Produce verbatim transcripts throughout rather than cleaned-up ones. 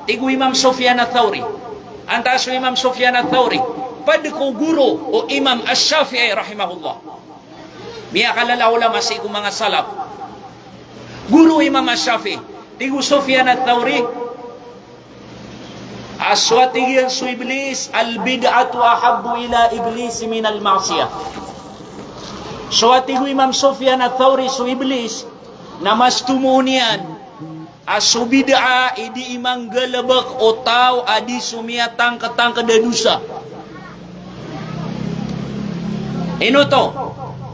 Tig o Imam Sufyan Ath-Thawri. Antaa so Imam Sufyan Ath-Thawri? Pd ko goro o Imam Ash-Shafi'i rahimahullah. Miyakalala a ulama sii ko manga salaf. Goro o Imam Ash-Shafi'i. Tig o Sufyan Ath-Thawri, a so a tig iyan so Iblis, "Al-bid'atu ahabbu ila Iblis min al-ma'siyah." So a tig o Imam Sufyan Ath-Thawri, so Iblis, na mas tomo on iyan a so bid'ah i dii manggalbk o taw a di so miyatangktangkd a dosa. Ino oto?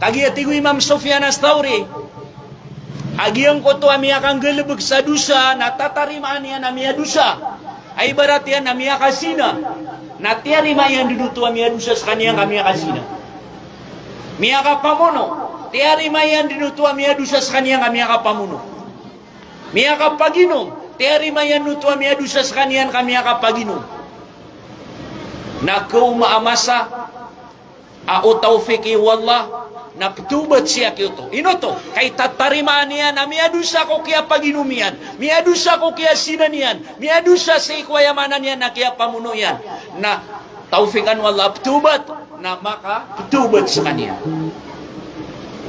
Kagiya tig o Imam Sufyan Ath-Thawri, a giyangkoto a miyakanggalbk sa dosa na tatarimaan iyan a miyadosa. Ay ibarat iyan a miyakazina, na tiyarima iyan dn oto a miyadosa skaniyan ka miyakazina. Miyakapamono, tiyarima iyan dn oto a miyadosa skaniyan ka miyakapamono. Miyakapaginom, tiyarima iyan oto a miyadosa skaniyan ka miyakapaginom. Na kaoma a masa a o tawfiki o Allah na ptawbat siya ki oto. Ino oto? Kay tatarimaan iyan a miyadosa ko kiyapaginom iyan, miyadosa ko kiyazina niyan, miyadosa sii ko aya maana niyan na kiyapamono iyan. Na tawfikan o Allah a ptawbat, na makaptawbat skaniyan.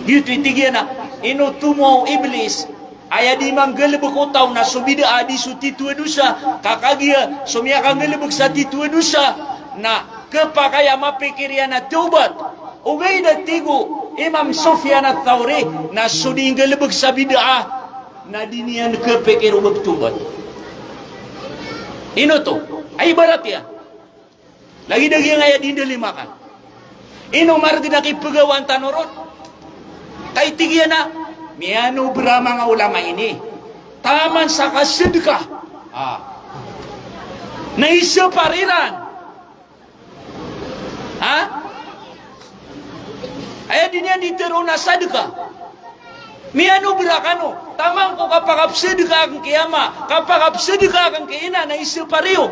Giyoto i tig iyan a ino tomo o Iblis, aya dii manggalbk o taw na so bid'ah a di so titho a dosa, ka kagiya so miyakanggalbk sa titho a dosa na khapakay a mapikir iyan a tawbat. Ogaid a tig o Imam Sufyan Ath-Thawri na so dii nggalbk sa bid'ah na di niyan khapikir o ba ptawbat. Ino oto? Ay ibarat iyan. Lagid a giyangkaya dii ndalimakan. Ino margn a kipagawaan tano ron? Kay tig iyan a miyanobra a manga ulama ini taman sa kasadka. Ah. Na isapar iran. Ha? Aya dii niyan di tharoon a sadka. Miyanobra kano taman ko kapakapsadka akn ki ama, kapakapsadka akn ki ina, na isapar iyo.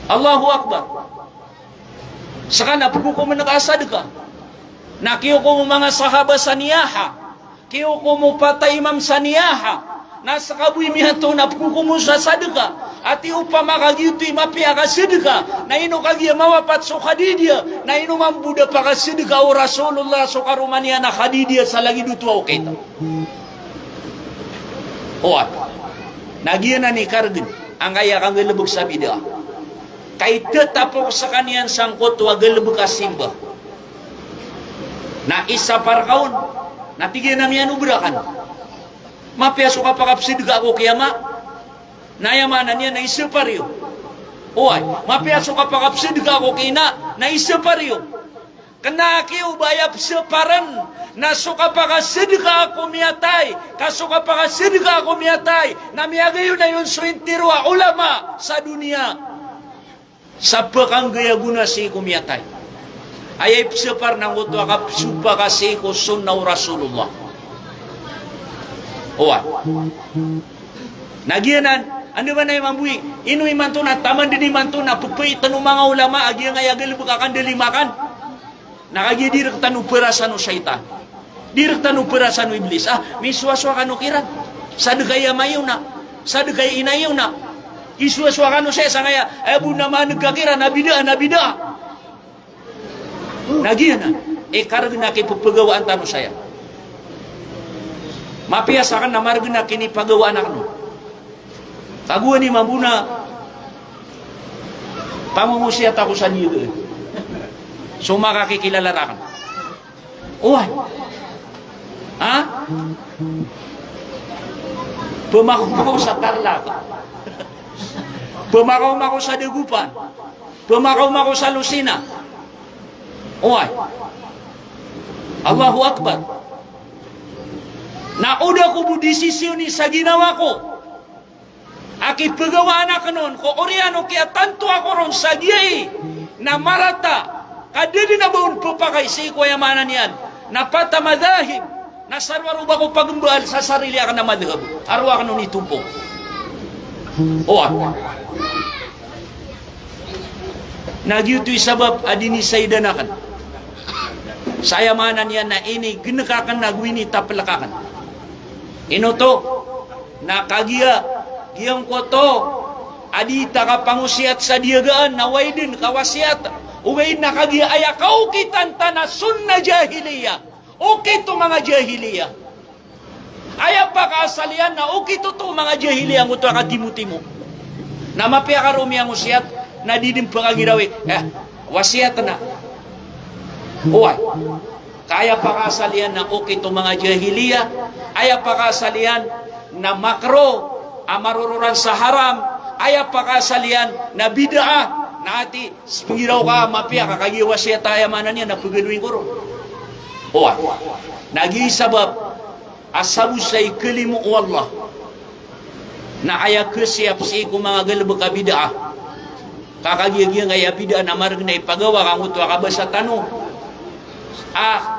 Allahu Akbar. Ska na pkhokomn ka a sadka. Na kiyokom o manga sahaba sa niyaha. Kiyokom o pata imam sa niyaha. Na ska bo i miyanto na pkhokom on sa sadka. Ati opama ka giyoto i mapiya ka sadka, na ino kagiya mawapat so Khadijah, na ino mambo da pakasadka o Rasulullah so karoma niyan a Khadijah sa lagid oto a okit. Oway. Na giyanan i kargn angkaya kanggalbk sa bid'ah. Kay tatapok skaniyan sangkoto a galbk a simba. Na isapar ka on, na tig iyan a miyanobra kano. Mapiya so kapakapsadka ako ki ama, na aya maana niyan na isapar iyo. Oway, mapiya so kapakapsadka ako ki ina, na isapar iyo. Kna a kiyoba aya psaparn na so kapakasadka ako miyatay, ka so kapakasadka ako miyatay na miyagayonayon so intiro a ulama sa doniya sa pkanggay a gona sii ko miyatay. Aya ipsapar na angkoto a kapsopak a sii ko sunnah o Rasulullah. Oway. Na giyanan, anda ba na imambo i, ino imanto na taman dn imanto na ppaitn o manga ulama a giyangkaya galbk a kandalimakan. Na kagiya di rktano prasan o shaytan. Di rktano prasan o Iblis. Ah, misowasowa kano kiran. Sadka i ama iyo na, sadka i ina iyo na. Isowasowa kano saya sangkaya aya bo na maneg ka kiran a bid'ah, na bid'ah. Na giyanan i kargn a kippagawaan tano saya. Mapiya sakn na margn a kinipagawaan akn on. Kagiya ni mambo na pangongosiyat ako sa niyaga. So makakikilala rakn. Oway. Ha? Pmakaoma ko sa Tarlac. Pmakaoma ko sa Dagupan. Pmakaoma ko sa Lucena. Oway. Allahu Akbar. Na o da ko bo desisyon i sa ginawa ko a kipagawaan akn on ko oriyan o kiyatanto ako ron sa giyai na marata ka da dn a ba on ppakay sii ko aya maana niyan na pat a madhahib, na sa rowar o ba ko pagmbaal sa sarili akn a madhhab a roo akn on itombong. Oway. Na giyoto i sabap a di nisaidan akn sa aya maana niyan na inignk akn ago initaplk akn. Ino oto? Na kagiya Giyangkoto a di ta kapangosiyat sa diyagaan na way dn kawasiyat. Ogaid na kagiya aya kaokitan ta na sunnah jahiliya. Okit o manga jahiliya. Aya pakaasal iyan na okit oto o manga jahiliya angkoto a katimotimo. Na mapiya ka roo miyangosiyat na di dn pkagirawi. Eh, wasiyat na. Oway. Ka aya pakaasal iyan na okit o manga jahiliya, aya pakaasal iyan na makruh, a marororan sa haram, aya pakaasal iyan na bid'ah, na ati, sii pnggiraw ka, mapiya ka, kagiya wasiyat a aya maana niyan na pgaloyin ko ron. Oway. Na giya i sabap a sabo sa ikalimo o Allah. Na aya khasiyap sii ko manga galbk a bid'ah. Ka kagiya giyangkaya bid'ah na margn a ipagawa ka angkoto a kabasa tano. A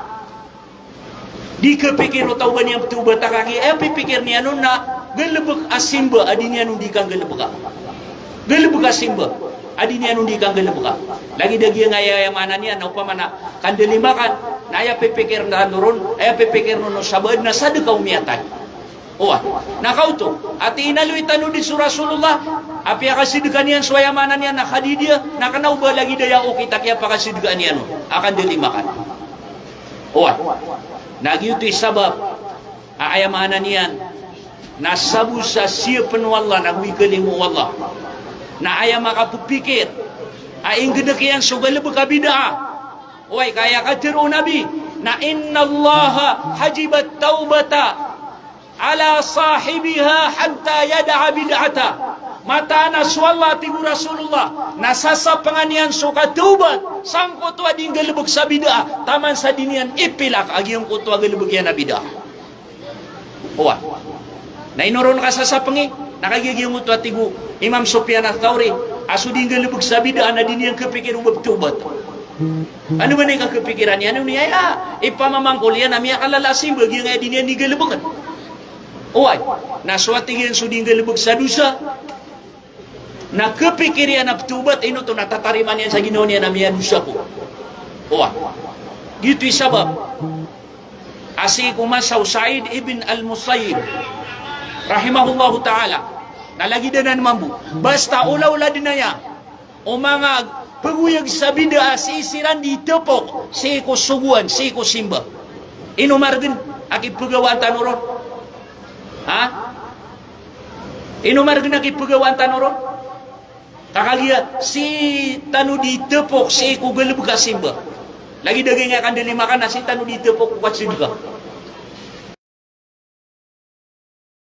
di khapikir o taw ba niyan pthawbat a kagiya aya pipikir niyan on na galbk a simba a di niyan on di kanggalbka. Galbk a simba a di niyan on di kanggalbka. Lagid a giyangkaya aya maana niyan na opama na kandalimakan, na aya pipikir tano ron, aya pipikir on o sabaad na sadka o miyatay. Oway. Na kaoto, ati inaloy tano dn so Rasulullah, apiya kasadka niyan so aya maana niyan na Khadijah, na kna o ba lagid aya okit a kiyapakasadka niyan on a kandalimakan. Oway. Na giyoto i sabap a aya maana niyan na sabo sa siyapn o Allah, na go ikalimo o Allah. Na aya makapphikir a inggdk iyan so galbk a bid'ah. Oway, ka aya katharo o Nabi na, "Innallaha hajibat tawbata ala sahibiha hatta yada'a bid'ata." Mataan a so Allah, tig o Rasulullah, na sasapngan iyan so kathawbat sangkoto a di nggalbk sa bid'ah, taman sa di niyan ipilak a giyangkoto a galbk iyan a bid'ah. Oway. Na ino ron kasasapngi, na kagiya giyangkoto a tig o Imam Sufyan Ath-Thawri, a so di nggalbk sa bid'ah na di niyan khapikir o ba pthawbat. Ano ba i kakhapikiran iyan, ano niyan, aya ipamamangkol iyan a miyakalala a simba giyangkaya di niyan di galbkn. Oway, na so a tig iyan so di nggalbk sa dosa, na khapikir iyan a pthawbat, ino oto na tatarimaan iyan sa ginawa niyan a miyadosa ko. Oway. Giyoto i sabap a sii ko masa o Sa'id ibn al-Musayyib, rahimahullahu ta'ala, na lagid anan mambo. Basta olaola dn aya o manga pgoyag sa bid'ah sii siran di tpok sii ko sogoan, sii ko simba. Ino margn a kipagawaan tano ron? Ha? Ino margn a kipagawaan tano ron? Ka kagiya sii tano di tpok sii ko galbk a simba. Lagid a giyangkaya kandalimakan na sii tano di tpok ko kasadka.